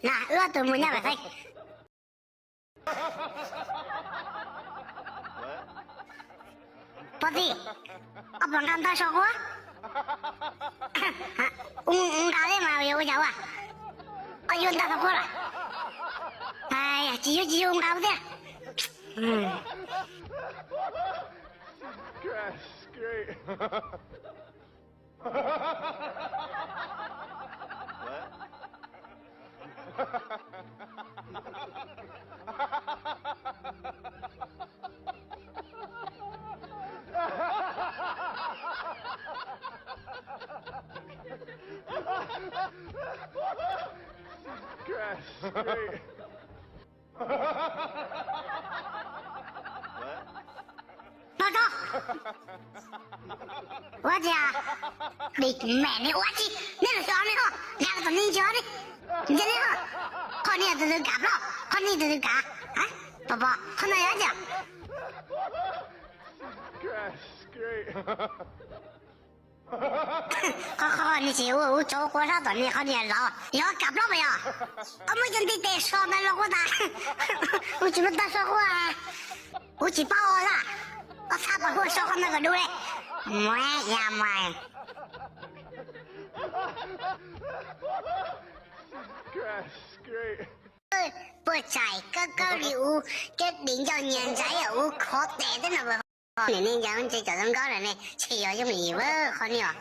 Na, wb ob tug mus nyob pem xeeb. Pov Txi, koj puas nqa ntawv so quab? Ua nqa thiab mas yuav ua cas ua? Koj yuav ntawv so quab los? Tsis yuav, tsis yuav, nqa thiab. Ua tsi? Dim meem ne, ua tsi? Nej los xyov ne ho, nqa los tom nej ntsia ne. Ntsia ne ho, qhov nej tus twg kav plaub, qhov nej tus twg kav. Pom pom, qhov no yog tsi? Qhov qhov nej tsis ua, ua tsov quav sab tom nej qhov niag laus yog kav plaub mas yog. Koj muab cov ntiv tes so ntawd los quaj tas. Ua tsis muaj tag so quaj. Kuv tsis paub ua xwb. Koj txhob pom huaj so qhov ntawd kom dub li. Muab ya mas. Puas tsaim kawg kawg li ub, koj dim ncauj nyias ntsaib ub khov tes teb no. Niam ne, ncav ntse cov zoo nkauj na ne, tsis yog yooj yim ua qhov ni os.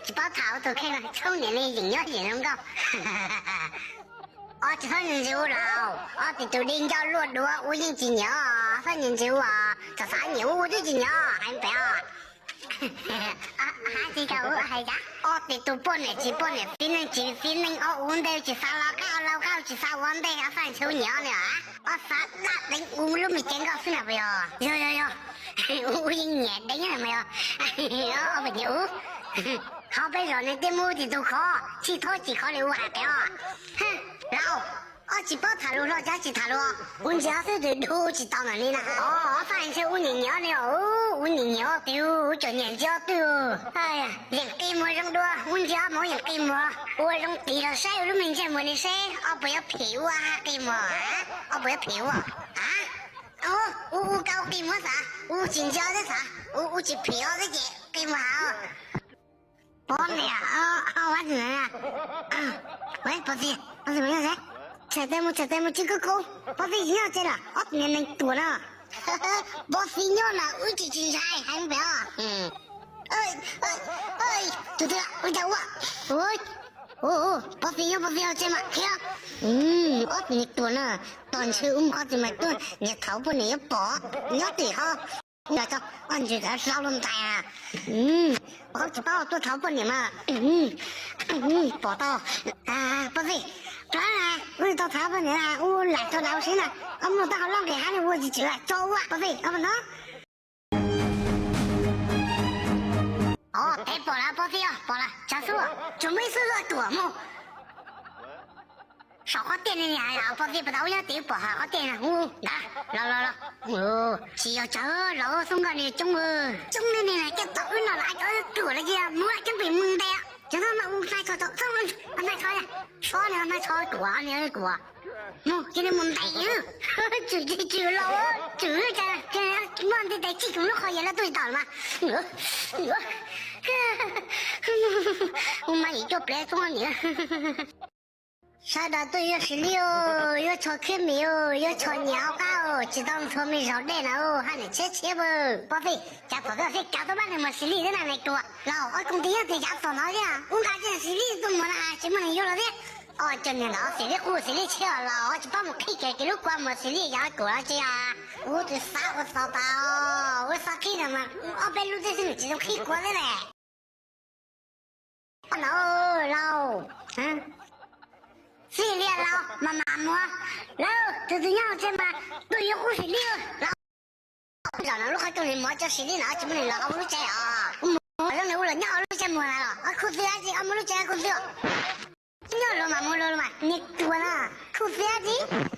Tsis paub tham ua tus kheej no, txhob niam ne, yeem nyob yeem zoo nkauj. Ob tsis txhob ntse ua los, ob tsis tus di ncauj luaj duav ua yeej tsis nyiam, txhob ntse ua, txawm xav nyiam ua twb tsis nyiam, hais pem os. Hais tsis tau ua hais cas, ob tsis tus poj niam tsis poj niam, txiv neej tsis txiv neej, ob ua ntej tsis xav los qab, ua los qab tsis xav ua ntej, ob xav ntshe ua nyiam ne. Ob xav dab deev ua lub me cev nkauj xwb na puas yog? Yog yog yog, ua yeej nyiam deev na mas yog. Ob peb nyiam ua. Qhov peb zos ne tej muaj tsis tus khov, tsis thob tsis khov li ua hais pem os. Laus, ob tsis paub tham lus los cas tsis tham lus, ua ntsia xwb tus dub tsis tau ntawm li na. Ob xav ntshe ua nyiam nyiam li os, ua nyiam nyiam twb ua tsom nyiam ntsia twb. Yeem qi muag zoo dua, ua ntsia mas yeem qi muag, ua zoo tis los saib ua lub me ntsej muag li seb ob puas yuav phim ua hais qi muag, ob puas yuav phim ua. Ua ua kau qi muag xav, ua tsis ntsia thiab xav, ua tsis phim ob thiab ces qi muag hais. Pov niam, pov txiv, pov txiv, tsam tes mus, tsam tes mus tsis kub kub, pov txiv tsis nyob tsev los ob tug niag neeg tuag no. Pov txiv nyob na wb tsis tsis ntshai heev pem os. Tus twg ua cas ua? Pov txiv nyob pov txiv hauv tsev mas qhia. Ob tug niag tuag no, tos ntshe wb mus qhov twg mas tuaj, niag thaum poj niam yuav pom nyob tim hauv. Nrog cov ntsis hlau luaj ntais, ua tsis paub tuaj thov poj niam mas pom tau. Pov txiv, wb tau thov poj niam, wb lam tau dav ua si na, ob muaj tau hauv loj nqis hab li ua tsis tsis tso ua pov txiv, ob no. Os, peb pom lawm pov txiv os, pom lawm, tsav xub, tsuas muaj ib xub tuam mus. Saum qhov tiaj ni, pov txiv puas tau ua nyob tim pom hauv qhov tiaj na, hu nqa los los los. Tsis yog tsawg los xub nkauj ni coob, coob ni ni na, coj tau wb no los cov tuam los cia mus coob pem mus ntes. Cov no mas ua hnai tso, hnai tso, so ni hnai tso kuam ni kuam. Mus cia li mus ntes, tswm tswm los, tswm cas muaj nti tes tsij kuv lub qhov yam lawv tuaj tsis tau mas. Ua mas yim cuaj plev txob niam. Sawv daws tuaj yuav xis lij, yuav tsho khiab mis, yuav tsho nyiam hauv qab, tsis tau ntxhua me zaug dej na, haj niam tshiab tshiab. Pov txiv, cas pom koj thiaj kav tau pab neeg mus xis lij thiab na, neeg ruam los ob koom tij nyob twg yav tom no thiab, ub nqa cov xis lij tuaj mus na tsis muaj neeg yuav los thiab. Ob cov niag ntawd xis lij qub xis lij tshiab los tsis pab mus qhib kev kev lub kua mus xis lij yav kuv los tsis. Ub twb xav ua txog tas, ua txog qhib no mas ob peb lub teb xwb nws tsis zoo qhib kua thiab ne. Laus, xij li laus mas mam mus. Laus, tus twg nyob hauv tsev mas tus yuav qub xis lij laus. Zaum no lub qhov rooj nws mov cov xis lij no tsis muaj neeg los hauv lub tsev os. Kuv mus ua zoo nws ua los nyob hauv lub tsev mus na los, khuj xwb dab tsi, ob muaj lub tsev khuj xwb. Nyob los mas mus los mas niag ruam na, khuj xwb dab tsi,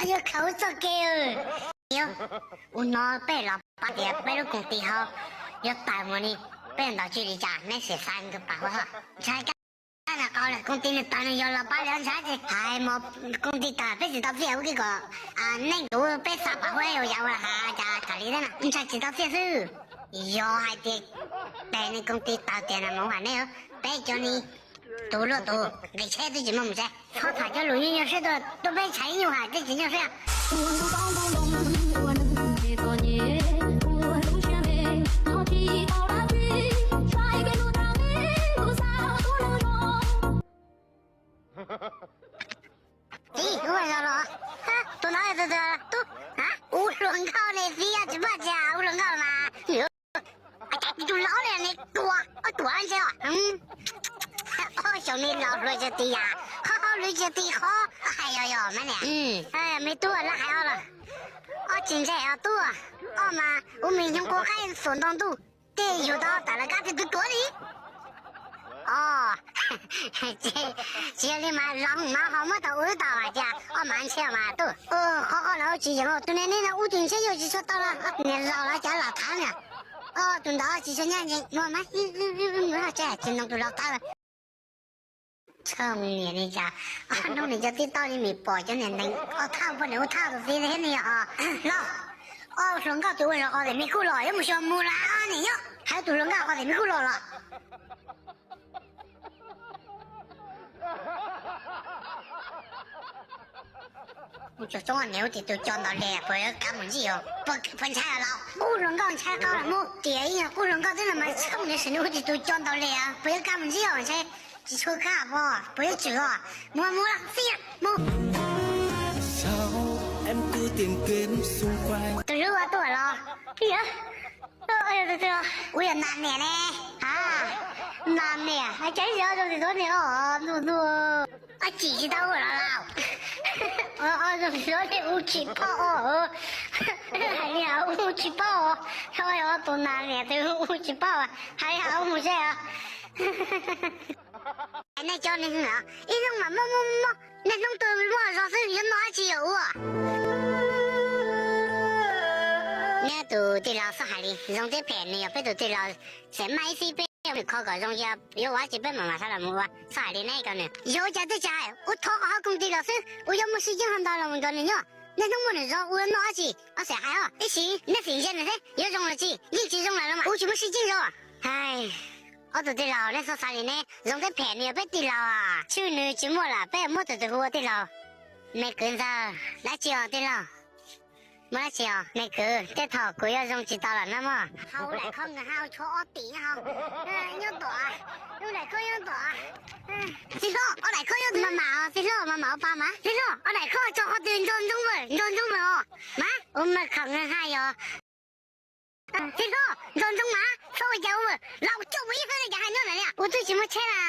yuav khaws txoj kev. Ua no peb los pom tias peb lub koom tij hauv yuav tawg mus li, peb ntaus tsis li cas neb sim xav nkawd pam hua ntshai kab. Qab nws qau lawm, koom ti nws tawg nws yog los pab li ob ntshai ces hais mus koom ti tawg peb tsis tau txiaj ua ke kom neej kuv peb xa pam ua yam ua has cas tham li thiab na, ntshai tsis tau txiaj xwb. Yog hais tias tes nws koom ti tawg tias na mus ham nej, peb cov ni tus luaj tus nqis tsheb twb tsis muaj mus tsev. Txhob tham cov lus nyuaj nyuaj siab tuaj, tuaj peb tshais nyuj hais twb tsis nyuaj siab. Txiv, ua zog los? Tus no, tus, tus, tus, ua hluas nkauj ne txiv, tsis pom tsis ua hluas nkauj mas. Cas tus laus li ne tuag, tuag ntshe os. Ob xyoos ne laus hluas tsis ti yam, qhov hauj lwm tsis ti qhov hais yog yog mas niam. Me tub laj hais ob los, ob tsis ntse os tub, ob mas ua me nyuam kua qaib xuas ntoo ntuj, tej yug tau tas lawv kab tej tus tuav li. Os, tsis yog li mas los mas ho muab tau ua tau hais tias ob mas ntshe mas tub. Qhov qhov lawv tsis yeem tus niag ne no ub tsis ntshe yuav tsis tshua tau los niag laus los cas los tham na. Ob tus ntawd tsis tshua nyab ntsees ua mas tsis ntoo tus laus tawb. Txhob niam li cas, ob hnub nws cov tib tauj li mis pom cov niag ntees ob thaj poj niam ua thaj tus txiv thiab ne os. Los, ob hluas nkauj tus ua zog qhov tes me kuj los yuav mus xyuas mus las niam nyob hais tus hluas nkauj qhov tes me kuj los los. Ub, tsob niag ub tim tus co ntau li puas yuav kav mus ntsij os, puas ntshai los? Ub, hluas nkauj ntshai qau los mus tias ib nyuag qub hluas nkauj twb los mas txhob niam sim nws ub tim tus co ntau li puas yuav kav mus ntsij os, ntshai tsis tshua kav pom puas yuav tswm os. Mus mus los xij mus. Tus hlub ua tuaj los. Ua yog nas niam ne. A, nas niam, cas ib zaug zoo tsis tuav niam os ntuj ntuj. Ob tsis tsis tau ua los lauj. Zoo tsis tuav niam ua tsis paub os. Hais niam ua tsis paub os. Yog tus nas niam tus ua tsis paub, hais niam ua mus seb os. Nej cov neeg ib hnub mas muaj muaj muaj, niaj hnub tuaj muaj zog xwb yuav noj dab tsi yog ua? Neb tus tij laug txhob hais li, zoo thiab phem nws yog peb tus tij laug, txawm maj ib xib peb nws kho kom zoo, yuav ua dab tsi peb mam mam sawv los mus ua, txhob hais li neb cov nws. Yog ua cas twb tsis hais, ua thov kom ho koom tij laug xwb, ua yuav muaj sib ceeb ho ntau los mus nrog nws nyob. Niaj hnub muaj nws zog ua noj dab tsi, ob xeem hais os, ib sim neb xim ntsia nws thiab yuav zoo los tsis, yeej tsis zoo lawm los mas ua tsis muaj sib ceeb zog. Hais, ob tug tij laug neb txhob xav li neb, zoo thiab phem nws yog peb tij laug, tshwj nws tsis muaj lawm peb muab tus twg hu ua tij laug? Me kwv ntxawg, dab tsi os tij laug? Muaj dab tsi os me kwv, tej thaum kuv yuav zoo tsis tau lawm na mog. Hauv daim khob nkawd haj tshuav ob tim nyob hauv, nyob tom, lub daim khob nyob tom. Txiv hlob, ob daim khob nyob tom mas mas os txiv hlob, mas mas ua pa mas txiv hlob, ob daim khob tso qhov twg nco ntsoov lawm, nco ntsoov lawm os. Mas ua mas khoom nkawd haj yog. Txiv hlob, nco ntsoov mas txhob ua cas ua, laus coj mus ib xwb li cas hais nyob ntawm li. Ua twb tsis muaj tsheb na,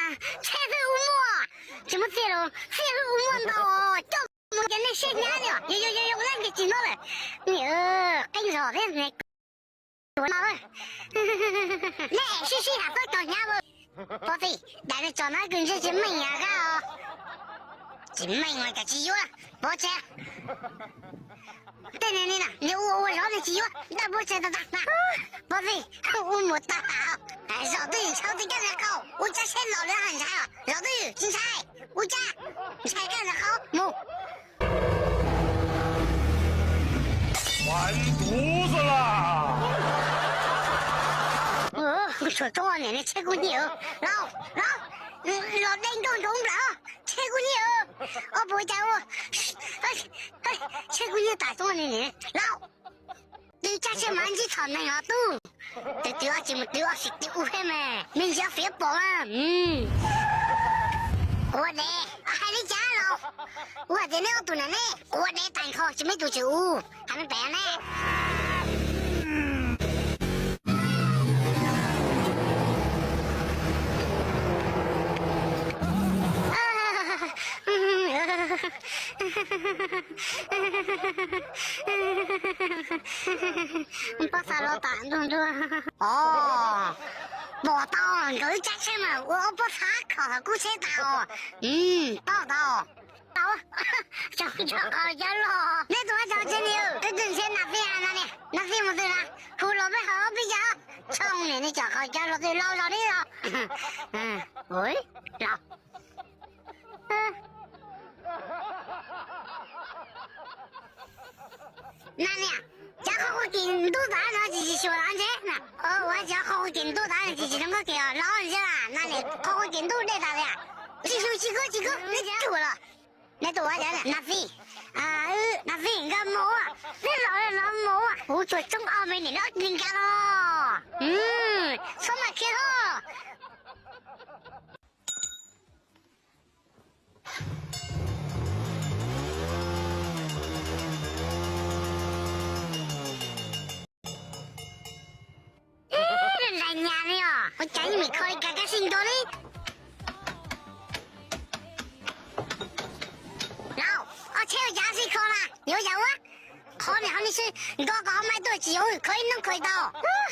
tsheb xwb ua muaj, tsis muaj txiaj los txiaj xwb ua muaj ntau, coj mus ces nej siab hnyav li os. Yog yog yog yog, ua lab nkiag tsis nyob lawm. Niam, qeeb zog thiab ne. Nej sib sib ham txhob tso hnyav. Pov txij, daim no tso na kws ntsej tsis meej yam kab os. Tsis meej mas kav tsis yuav, pov tseg. Tej niag ni na, niag ua ua zov nws tsis yuav, ntaj pov tseg tag tag na. Pov txij, ua mus tag. Zos twj ywm ntshai ua tib kab ntawv qau, ua tsab tsheb los lawv haj ntshai os. Zos twj ywm tsis ntshai, ua tsab ntshai kab ntawv qau mus. Tshuav tsob niam ne tsheb kuj nyiam, laus laus, los dej nroj nroo nplawm, tsheb kuj nyiam, ob puas cas ua, tsheb kuj nyiam tas tsob niam ne laus. Twb tsab tsheb mas ntsib txhom neeg os tub. Twb twb ob tsis mus twb ob sim twb ub thiab mas me ntsis ob fiav pom. Ua dev hais li cas los? Ua tias neb ob tug na ne, ua dev tag nrho tsis muaj ib tug tsis ub, hais me pem ne. Pob txha los tas ntuag ntuag. Os, pom tau nkawd ib tsab tsheb mas ua ob pob txha khom thaum kub tsheb tas os. Paub tau. Tau. Tso, tso qhov cawv los. Neb tus ua tsaug tsev niam, twb twb ntshe nas fij no ne, nas fij mus twg na, hu los peb haus peb caug. Tshooj niam ne, tso qhov cawv los twg laus zog ne los. Ui, laus. Na niam, cov qhov quav kim ntuj tas no tsis tsis xyuas los ntshe na. Ua cov qhov quav kim ntuj tas tsis tsis zoo nkauj kiag los ntshe na. Na niam, qhov quav kim ntuj dej tas li. Tsis xyuas tsis kub tsis kub, neb tus ua los. Neb tus ua cas na? Nas Fij. Nas Fij nkawd mus, neb los los mus. Kuv tsuas tsoob ob me niam neb ob tug nkag los. Txhob maj kiag hos. Nraim nyam li os, ua cas yeej meem kho li cas kab sib nto li. Lauj, ob tsheb ua cas sib kho na, yuav yam ua. Qhov niam qhov me xwb, nkoj kom ho mai tuaj tsis yuav kho ib hnub kho tau.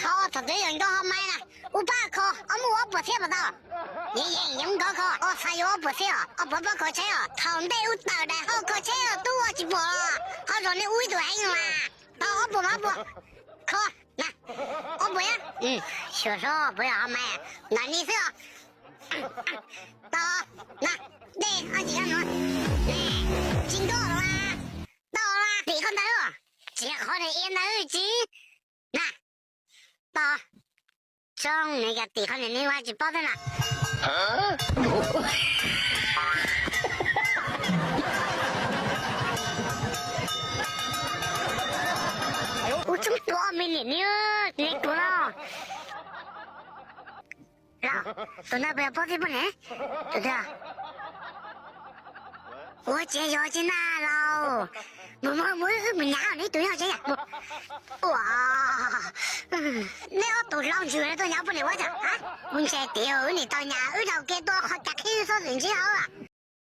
Qhov thaum twg yog nkoj ho mai na, ua pab kho, ob muaj ob puas thiab puas tau? Yeej yeej yuav nkoj kho, ob txhais yuav ob puas thiab os, ob puas pab kho tsheb os. Thaum ntej ub tawm daim hau kho tsheb os, tub ua tsis pom los, qhov zaum no ua ib tug heev mas. Tau ob puas mas ob puas. Kho na, ob puas na. Xyuas seb puas yog ho mai, ntawm ni xwb os. Tau na, dej ob tsis kab nuav. Tsis nkoj los, tau na, tim koj ntawd. Tsis yog qhov niag ia ntawd tsis na. Tau. Tsob niag tim qhov niag ni ua tsis paub thiab na. Kuv tsoob tua ob me niam ni, ne kuv no. Lauj, tus ntawd puas yog poj tij poj niam? Tus twg? Ua tsev zog tsis na lauj. Mus mus mus, wb mus nyas neb tus nyob tsev. Ua, neb ob tug hlob ntsws tuaj nyas poj niam ua cas? Kuv ntshai tias wb nim tau nyas wb dhau kev tuaj qhov cas qhib txhob txwm ntsib hauv.